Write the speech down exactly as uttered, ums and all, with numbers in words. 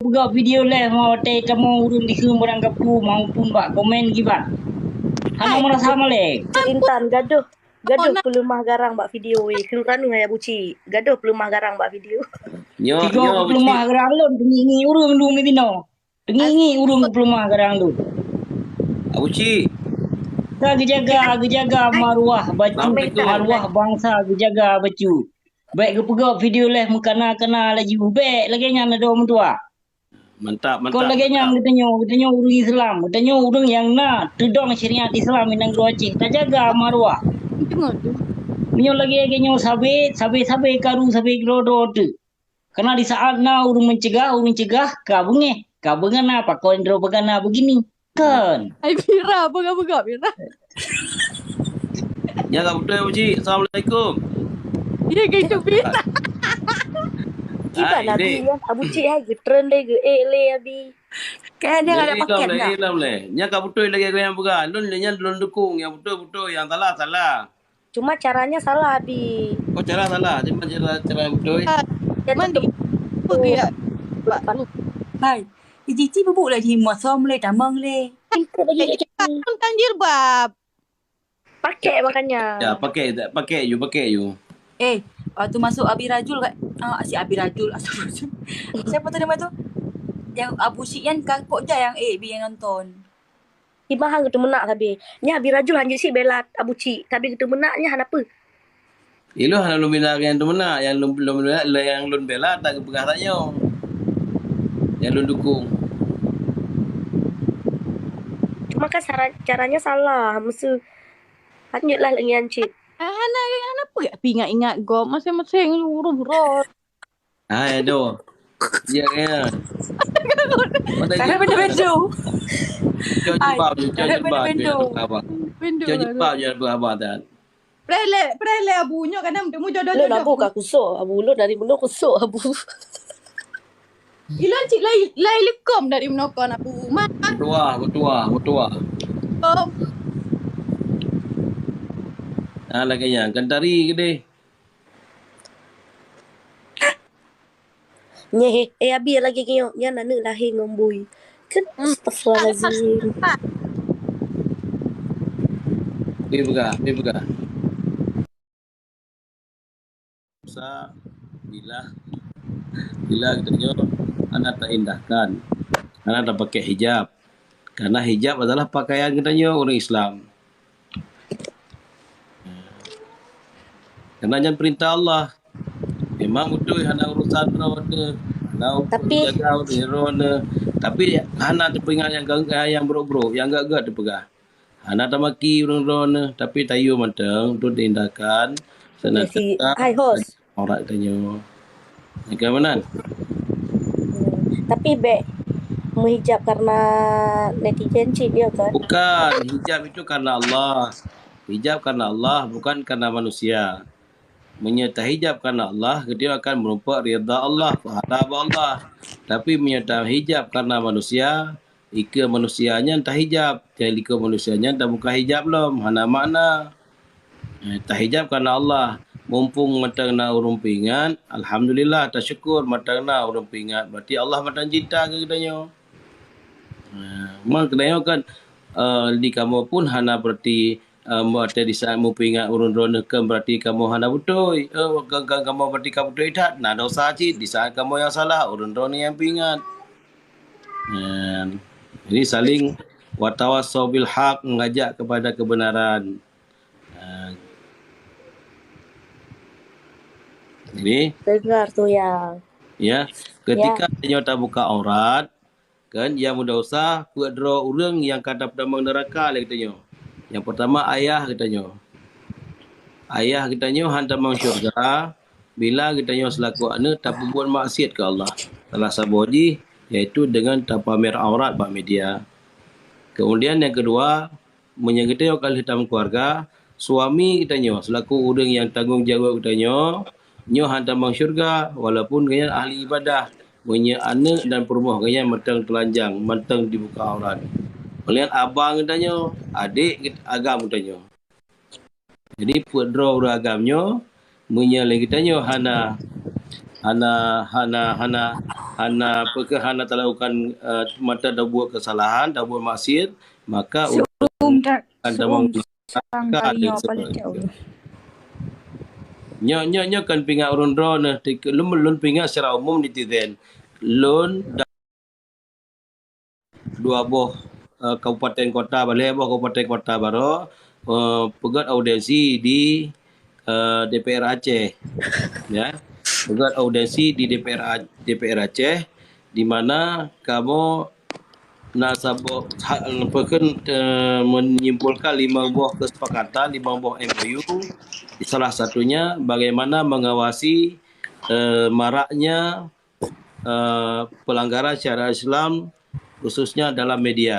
Peugah video leh mau watèe tamong ureueng dikheun barang gapu maupun bak komen gibat. Hana meurasa malèe. Cik Intan, gadoh, gadoh peuleumah garang bak video weh. Kheun ranuh hai Abu Cik. Gadoh peuleumah garang bak video. Nyoe, tiga nyoe, Abu Cik. Peuleumah garang lôn, teungieng ureueng lôn di sinoe. Teungieng ureueng peuleumah garang lôn. Abu Cik. Ka geujaga, geujaga maruah bacut, maruah bansa geujaga bacut. Bèk geupeugah video leh meukana-kana laju. Bèk lagèe nyan adoe meutuah. Mantap, mantap. Kon lagèe nyan geutanyoe, geutanyoe ureueng Islam, geutanyoe ureueng nyang na teudong syariat Islam di nanggroe Aceh, tajaga maruah. Meunyoe lagèe-lagèe nyoe sabé, sabé-sabé karu, sabé keudroe-droe teuk. Karena di saat na ureueng meucegah, ureueng cegah ka beungèh, ka beungana pakon droe beugana begini. Kan? Hai Mira, peugah-peugah Mira. Nyan ka beutôi, Abu Cik. Assalamualaikum. Iya, gitu, Mira. Kiban Abi, ya. Abu Cik hai geutreun lé, geuék lé Abi. Kan dia ada paket dah. Ilom lé. Nyan ka beutôi lagèe nyang peugah. Lôn, nyan lôn dukung. Nyang beutôi, beutôi. Nyang salah, salah. Cuma caranya salah, Abi. Oh, cara salah. Cuma cara, cara yang betul. Mandi. Pergi ya. Hai. Cici bubuk lagi muasom lé, tamong lé. Ikut lagi. Kan jilbab. Pakai makanya. Ya, pakai, pakai you, pakai you. Eh, waktu masuk Abi Rajul kat, ah, si Abi Rajul, astagfirullahaladzim. Siapa tu nama tu? Yang Abu Syian kan kok dah yang eh, bi yang nonton. Iban han geuteumeunak sabe. Nyan Abi Rajul han jeuet cit bela Abu Cik, tapi geuteumeunak nyan hana peue. Ilôn hana lôn bela nyang teumeunak, nyang lôn, lôn bela, nyang lôn bela tak geupeugah tanyoe. Nyang lôn dukung. Cuma kan cara, caranya salah, mesti lanjutlah lagi nyan cit. Hana, hana peue pi ingat-ingat gob, masing-masing urus rot. Hai, aduh. Ya, ya. Mana cara benda-benda. Cuba, cuba, cuba, cuba, abang. Cuba, cuba, cuba, abang, dan. Preh lé, preh lé Abu nyoe kadang temu jodoh-jodoh. Lôn Abu ka kusok, Abu lôn dari bunoe kusok, Abu. Ilôn cit lai, lai leukom dari meunoe kon Abu. Mah. Betuah, betuah, betuah. Kom. Ah, lagèe nyan, kan tari keudeh. Nyeh, eh, Abi lagèe nyoe, nyan aneuk lahé ngon bui. Kan, hmm, astagfirullahalazim. Pi peugah, pi peugah. Sa, bila, bila geutanyoe hana taindahkan, hana tapakèk hijab. Karena hijab adalah pakaian geutanyoe ureueng Islam. Karena nyan perintah Allah. Memang beutôi hana urusan droeneuh, hana urusan jaga ureueng droeneuh. Tapi hana teupeuingat nyang, nyang brok-brok, nyang gèt-gèt teupeugah. Hana tamaki ureueng droeneuh, tapi tayue mantong untuk tindakan. Iya, si hai host. Aurat tanyoe. Ka meunan. Hmm, tapi bèk meuhijab karena netizen cit, ya kan? Bukan, hijab itu karena Allah. Hijab karena Allah, bukan karena manusia. Meunyoe tahijab karena Allah, geutanyoe akan meurumpok ridha Allah, pahala bak Allah. Tapi meunyoe tahijab karena manusia, ikeue manusia nyan tahijab, jadi ikeue manusia nyan tabuka hijab lom, hana makna. Eh, tahijab karena Allah. Mumpung mantong na ureueng peuingat, alhamdulillah, tasyukur mantong na ureueng peuingat. Berarti Allah mantong cinta keu geutanyoe. Eh, memang geutanyoe kan, eh, di kamoe pun hana berarti, eh, watèe di saat meupeuingat ureueng droeneuh kan berarti kamoe hana beutôi. Eh, kan, kan kamoe berarti ka beutôi that, na dosa cit di saat kamoe nyang salah, ureueng droeneuh nyang peuingat. Eh, jadi saling watawasau bil haq, mengajak kepada kebenaran. Ah. Jadi, dengar tu, ya. Ya, ketika tanyoe tabuka aurat, kan, nyang meudesya peuet droe ureueng nyang ka tapeutamong neuraka lé geutanyoe. Nyang peurtama ayah geutanyoe. Ayah geutanyoe han tamong syeuruga bila geutanyoe seulaku aneuk tapeubuet maksiat keu Allah. Salah saboh jih yaitu deungon tapamer aurat bak media. Kemudian nyang keudua, meunyoe geutanyoe ka lheueh tamong keuluwarga, suami geutanyoe seulaku ureueng nyang tanggong jaweueb geutanyoe, nyoe han tamong syeuruga walaupun gobnyan ahli ibadah, meunyoe aneuk dan peurumoh gobnyan mantong teulanjang, mantong jibuka aurat. Meulian abang geutanyoe, adék geut-, agam geutanyoe. Jadi, peuet droe ureueng agam nyoe, meunyoe lé geutanyoe hana, hana hana hana hana peukeuh hana talakukan, eh, mata tabuet kesalahan, tabuet maksiat, maka Seuum ta- seuum sang kali nyoe paléng cok. Nyoe nyoe nyoe kan pingat ureuëng droe neh, lôn lôn pingat secara umum netizen. Lôn dua boh, eh, kabupaten kota, baleh boh kabupaten kota baroe, eh, peugöt audiensi di, eh, D P R Aceh. Ya. Peugöt audiensi di D P R A-, D P R Aceh, di mana kamoe na saboh ha-, peukeuh, eh, menyimpulkan lima boh kesepakatan, lima boh M O U. Salah satunya bagaimana mengawasi, eh, maraknya, eh, pelanggaran syariat Islam, khususnya dalam media.